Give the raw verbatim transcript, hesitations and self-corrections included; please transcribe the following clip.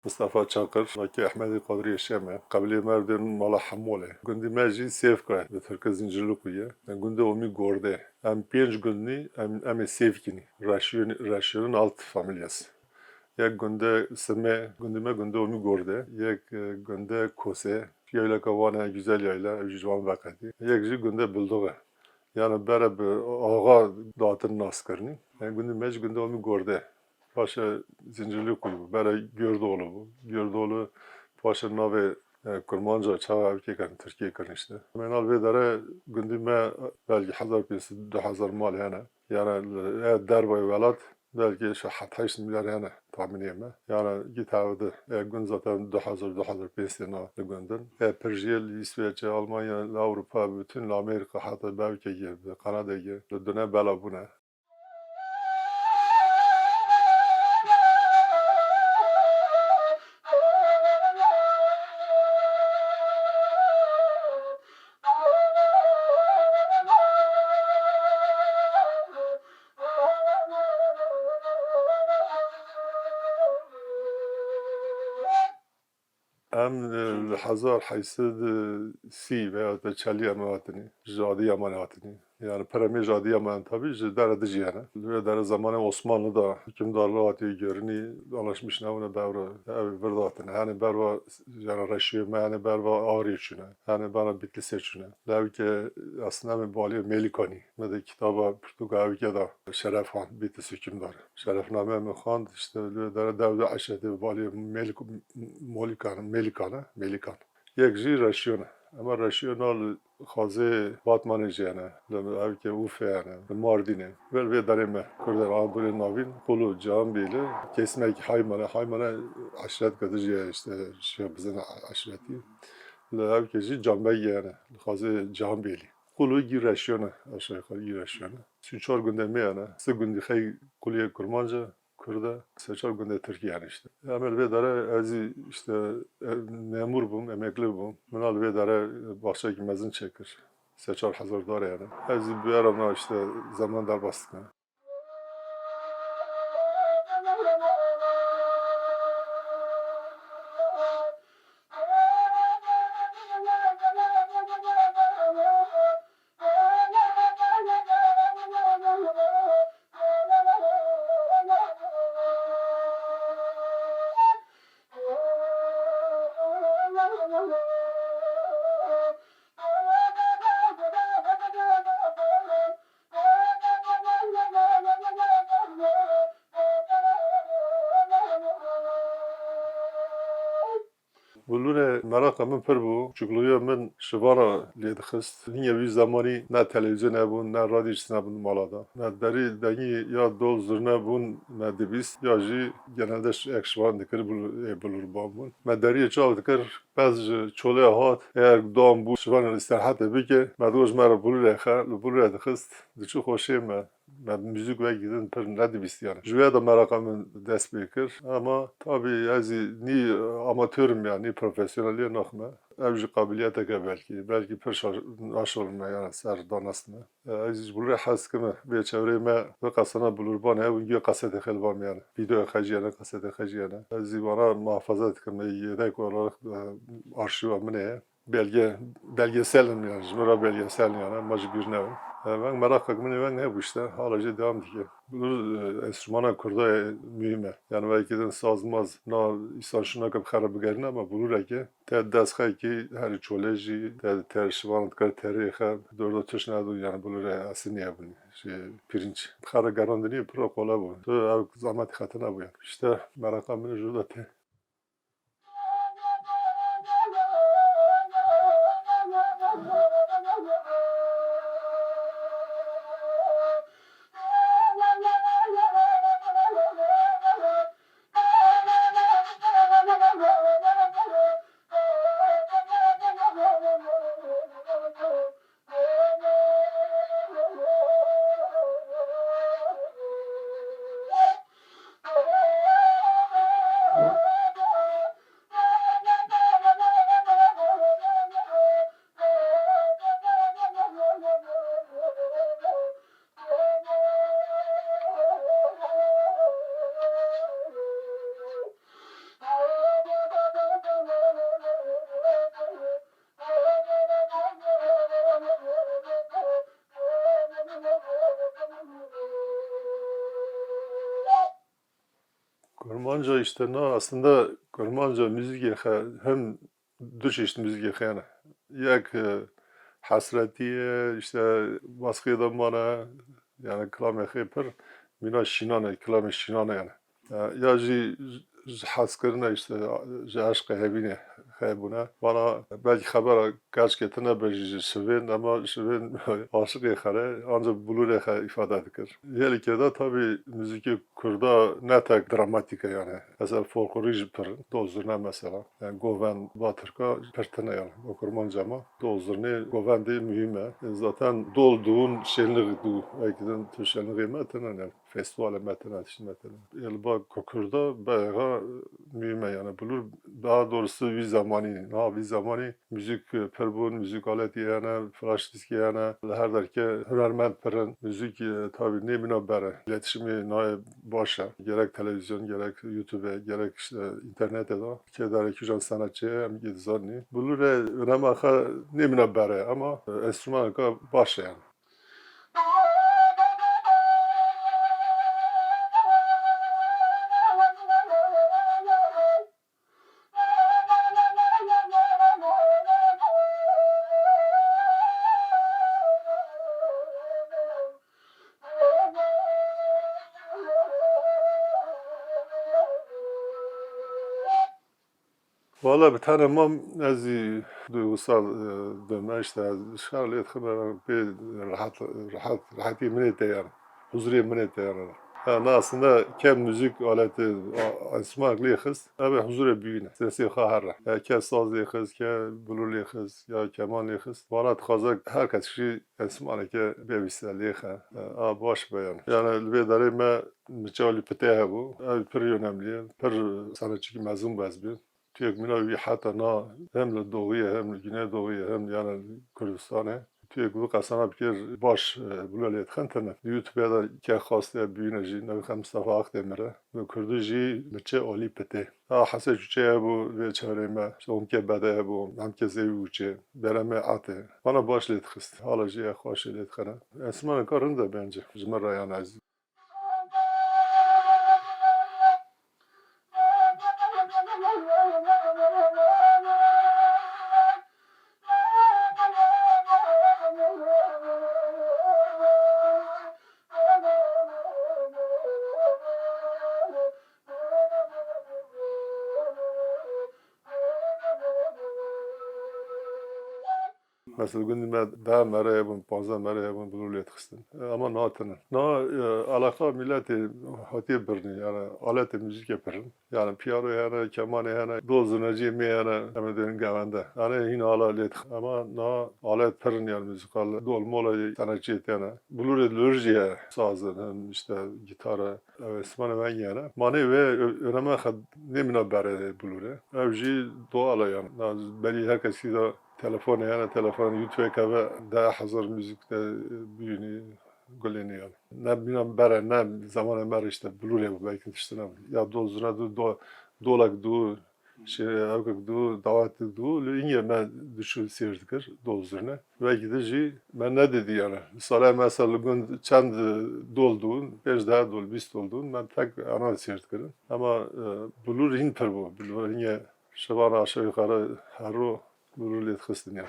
Mistefa Çakir, lakî Ehmedî Qadriyê Şem e. Qebilê me dê mala Hemolê. Gundî me jî Sêvka ye, bi tirkî Zincirlikuyu ye. Gundê Omî Gordê. Em pênc gund nî, em, em ê Sêvkî nî. Reşiyonî, Reşiyonî alt familyası. Yek gundê Simê, gundî me gundê Omî Gordê. Yek, e, gundê Kosê. Yaylaka wan e, güzel yayla, ew jî ji wan veqetî. Yek jî gundê Bildoğê. Yani bere bi axa datin naskirinî. Yani gundî me jî gundê Omî Gordê. Paşa Zincirlikuyu bû, bere Gördolu bû. Gördolu paşa navê, e, Kurmanca çawa ev kê kirin, Tirkiyê kirin işte. Menal vê dere gundî me belkî hezar pênc sed, du hezar mal hene. Yani, e, dervayê welat belkî şeş heft heşt milyar hene tahminê me. Yani gît hevdi, e, gund zaten du hezar, du hezar pênc sed na li gund in. E, pir jî li Îsveçê, Almanya, li Ewropa, bütün li Amerîka, heta belkî li Kanadayê, li dune bela bûne. Em, e, li hezar heyt sed û sî veya te çelî em hatinî. Ji Adiyamanê hatinî. Yani pere me ji Adiyaman tabî ji dere dijî hene. Li wê dere zemanê Osmanlı da hukimdarlığı hatiye görünî, anlaşmış nebûne, bevra ev vir de hatine. Yani berva, yani Reşiyê me, yani berva Ağrı'ya çûne. Yani bana Bitlis'e çûne. Lewke aslında me baliye Melikanî. Me de kitaba pirtûka ewke da Şerefxan, Bitlis hükümdarı. Şerefname min xwend, işte, li wê dere dev de eşretê balê Melik-, Molikan, Melikan e, Melikan. Yek jî Reşiyon e. Ema Reşiyon a li xazê Batmanê jî hene, li ewke Ûfê hene, li Mardînê. Vel vê derê me, Kurdên Anadolê Navîn, Qulu, Cihanbêli, kesimekî Haymane, Haymane eşret ke dijî ye, işte, Şêx Bizên eşretî. Li ewke jî Canbegî hene, li xazê Cihanbêlî. Qulu gî Reşiyon e, aşağı yukarı gî Reşiyon e. Sî çar gundê me hene. Sê gundî xey Quliyê Kurmanc e, Kurd e, sê çar gundê Tirkî hene işte. Em li vê dere ez î işte, e, memur bûm, emekli bûm. Min li vê dere baxçeyekî mezin çêkir. Sê çar hezar darê hene. Ez î bi erana işte zaman derbas dikim. Bulûrê meraqa min pir bû. Çûklûya min şivana lê dixist. Hînê wî zemanî ne televîzyon hebûn, ne radyo çi nebûn mala de. Me derî dengî ya dol zurne bûn me dibîst, ya jî genelde ş-, ek şivan dikir, bulû-, ê, bulûrban bûn. Me deriyê çav dikir, pez ji çolê hat, eger dan bû, şivan îstirahetê bike, me digot ji me re bulûrê xe, li bulûrê dixist, diçû xweşê me. Me bi muzîk wekî din pir nedibîstiyane. Ji wê de meraqa min dest pê kir. Ama tabî ez ê nî amatör im ya, nî profesyoneliyê naxime. Ev jî qabiliyeteke belkî. Belkî pir şaş-, naşolime yani ser danastine. Ez jî ji bulûrê hez dikim. Vê çevreyê me bi qesana bulûrban heye, hûn guya qesetê xwe li van yani. Vîdeoyê xwe jî hene, qesetê xwe jî hene. Ez jî vana muhafaza dikim. Yedek olarak, e, arşîva min heye. Belge, belgesel in yani, ji min re belgesel in yani, ma ji bîr nebin. E, veng meraqek min ê veng hebû işte, hala jî devam dike. Bulûr, e, enstrümana kurda ye, muhîm e. Yani belkî din saz maz, na îsan şûnake bi xwe re bigerîne, ama bulûrekê te dest xwe kî herî çolê jî, te, te şivan dikar terê xwe, dorda tişt nedû yani bulûrê eslî niyebûnî. Ji pirinç bi xwe re gerandinî pir qole bû. Tu ev zehmetî xwe tine bû yani. İşte meraqa min ji da te. Kurmanca işte na aslında Kurmanca müzikê xe hem du çeşit müzikê xe ne. Yek e, hesretî ye, işte baskê de mane, yani kilamê xê pir mîna şînan e, kilamê şînan e yani. E, ya jî ji hezkirine işte ji eşqê hevînê xebûne. Vana belkî xebera keçkê tine be jî ji şivên, ama şivên aşiqê xere, ancak bulurê xe îfade dikir. Yelike de tabi müzikê kurda ne tek dramatîk e yani. Mesela folklorî jî pir in, dol zurna mesela. Yani govend ba tirka pir tine yani. O kurmanca ma dol zurnê govendê muhîm e. Zaten dol dûn şêlnix dû. Belkî din tu şêlnixê me tine yani. Festivalê me tine, tişt me tine. Li ba kurda beyaxa muhîm e yani. Bulur daha doğrusu vî zamanî, ha vî zamanî müzik pir bûn, müzik aletî hene, flash diskî hene. Li her derke hunermend pir in. Müzik e, tabi nêmîna ber e. İletişimê nayê baş e. Gerek televizyon, gerek YouTube, gerek işte internetê de. Kê derê kîjan sanatçî ye, em yê dizanî. Bulurê önema xwe nêmîna ber e, ama e, enstrümaneka baş e yani. Valla bi tane mam ez jî duygusal e, dime işte ez şer lê dixime pê rehet, rehet, rehetî min ê te yani. Huzurê min ê te yani. Yani aslında ke müzik aleti a- enstrüman lê xist, ev huzurê büyüne. Sesê xwe herre. Ya ke saz lê xist, ke bulur lê xist, ya keman lê xist. Vana dixwaze her kes jî enstrümaneke bê wî se lê xe. E, A baş be yani. Yani li vê derê me miçe alî pitê hebû. Ev pir önemli ye. Pir sanatçîkî mezin bû ez bî. Tuyek mîna wî heta na hem li doğuye hem li güneydoğuye hem yani Kurdistanê. Tuyek wî qesana bikir baş e, bûle lê dixin tine. Di YouTube de ke xastiye bîne jî, navê xwe Mustafa Akdemir e. Bi Kurdu jî miçe alî pitê. Ha Hesê Çûçe hebû vê çarê me. İşte Omke Bede hebû, Memke Zeyû Uçê, Beremê Atê. Bana baş lê dixist. Hala jî ev xweşê lê dixine. Enstrümaneka rind e bence. Ji min re yani ez Mesela gundî me deh mere hebûn, panzdeh mere hebûn, bilû lê dixistin. E, Ama na tinin. Na e, alaqa miletê hatiye birnî, yani aletê müzikê pirin. Yani piyano hene, kemanê hene, dol zurnaciyê me hene, em ê dêrin gevende. Yani hîn ala lê dixin. Ama na alet pirin yani müzikal, dol mola sanatçiyê tene. Bilûrê lur jî ye, sazin, hem işte gitara. Ev esmanê me yene. Manê wê ö- öneme xwe nêmîna berê bilûrê. Ev jî doğal e yani. Na belî her kesî de telefonê hene, telefon YouTube keve deh hezar müzik de bînî, gulênî yani. Ne bîna bere, ne zamanê me re işte bilûrê bû, belkî tiştine bû. Ya dol zurna dû, do, dolek dû, şey, ewkek dû, dawetek dû, li îngê me diçû sêr dikir, dol zurne. Belkî de jî me nedidî yani. Sala me sal li gund çend dol dûn, pênc deh dol, bîst dol dûn, me tek ana sêr dikirin. Ama e, bilûr hîn pir bû. Bilûr hîngê şivan aşağı yukarı her ro bilûr lê dixistin yani.